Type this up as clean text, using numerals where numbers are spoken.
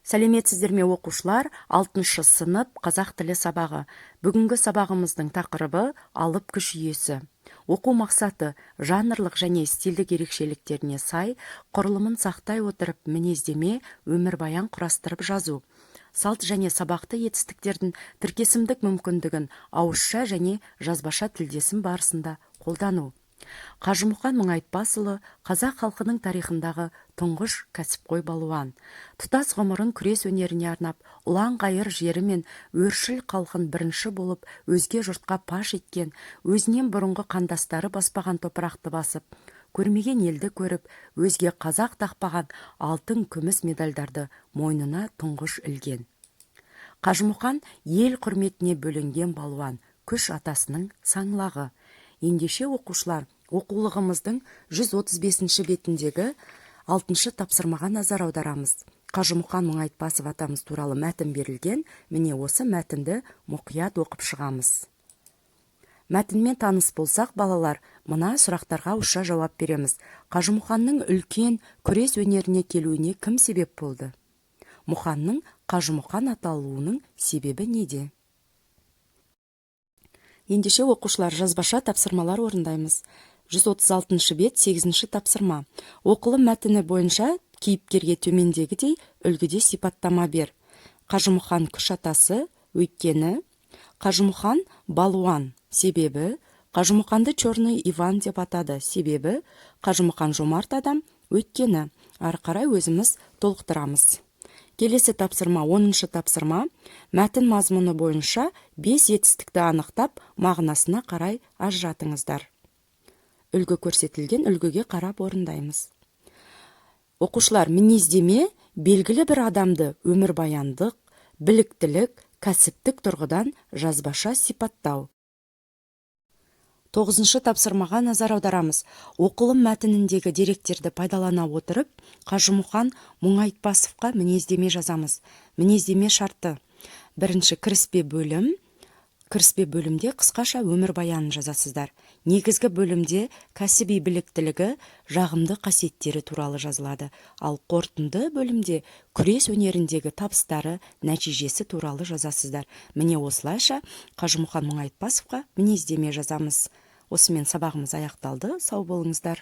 Сәлеметсіздер ме, оқушылар! Алтыншы сынып, қазақ тілі сабағы. Бүгінгі сабағымыздың тақырыбы: алып күш иесі. Оқу мақсаты: жанрлық және стильдік ерекшеліктеріне сай құрылымын сақтай отырып, мінездеме, өмірбаян құрастырып жазу, салт және сабақты етістіктердің тіркесімдік мүмкіндігін ауызша және жазбаша тілдесім барысында қолдану. Қажымұқан Мұңайтпасұлы – қазақ халқының тарихындағы тұңғыш кәсіпқой балуан. Тұтас ғұмырын күрес өнеріне арнап, ұлан-ғайыр жері мен өршіл халқын бірінші болып өзге жұртқа паш еткен, өзінен бұрынғы қандастары баспаған топырақты басып, көрмеген елді көріп, өзге қазақ тақпаған алтын, күміс медальдарды мойнына тұңғыш ілген. Қажымұқан – ел құрметіне бөленген балуан, күш атасының саңлағы. Ендеше, оқушылар, оқулығымыздың 135 бетіндегі алтыншы тапсырмаға назар аударамыз. Қажымұқан Мұңайтпасов атамыз туралы мәтін берілген. Міне, осы мәтінді мұқият оқып шығамыз. Мәтінмен таныс болсақ, балалар, мына сұрақтарға ауызша жауап береміз. Қажымұқанның үлкен күрес өнеріне келуіне кім себеп болды? Мұқанның Қажымұқан аталуының себебі неде? Ендеше, оқушылар, жазбаша тапсырмалар орындаймыз. 136 бет, 8 тапсырма. Оқылым мәтіні бойынша кейіпкерге төмендегідей үлгіде сипаттама бер. Қажымұқан – күш атасы, өйткені. Қажымұқан – балуан, себебі. Қажымұқанды Черный Иван деп атады, себебі. Қажымұқан – жомарт адам, өйткені. Ары қарай өзіміз толықтырамыз. Келесі тапсырма, 10-шы тапсырма. Мәтін мазмұны бойынша бес етістікті анықтап, мағынасына қарай ажыратыңыздар. Үлгі көрсетілген, үлгіге қарап орындаймыз. Оқушылар, мінездеме – белгілі бір адамды өмірбаяндық, біліктілік, кәсіптік тұрғыдан жазбаша сипаттау. Тоғызыншы тапсырмаға назар аударамыз. Оқылым мәтініндегі деректерді пайдалана отырып, Қажымұқан Мұңайтпасовқа мінездеме жазамыз. Мінездеме шарты: бірінші, кіріспе бөлім. Кіріспе бөлімде қысқаша өмірбаянын жазасыздар. Негізгі бөлімде кәсіби біліктілігі, жағымды қасиеттері туралы жазылады. Ал қорытынды бөлімде күрес өнеріндегі табыстары, нәтижесі туралы жазасыздар. Міне, осылайша Қажымұқан Мұңайтпасовқа мінездеме жазамыз. Осымен сабағымыз аяқталды. Сау болыңыздар.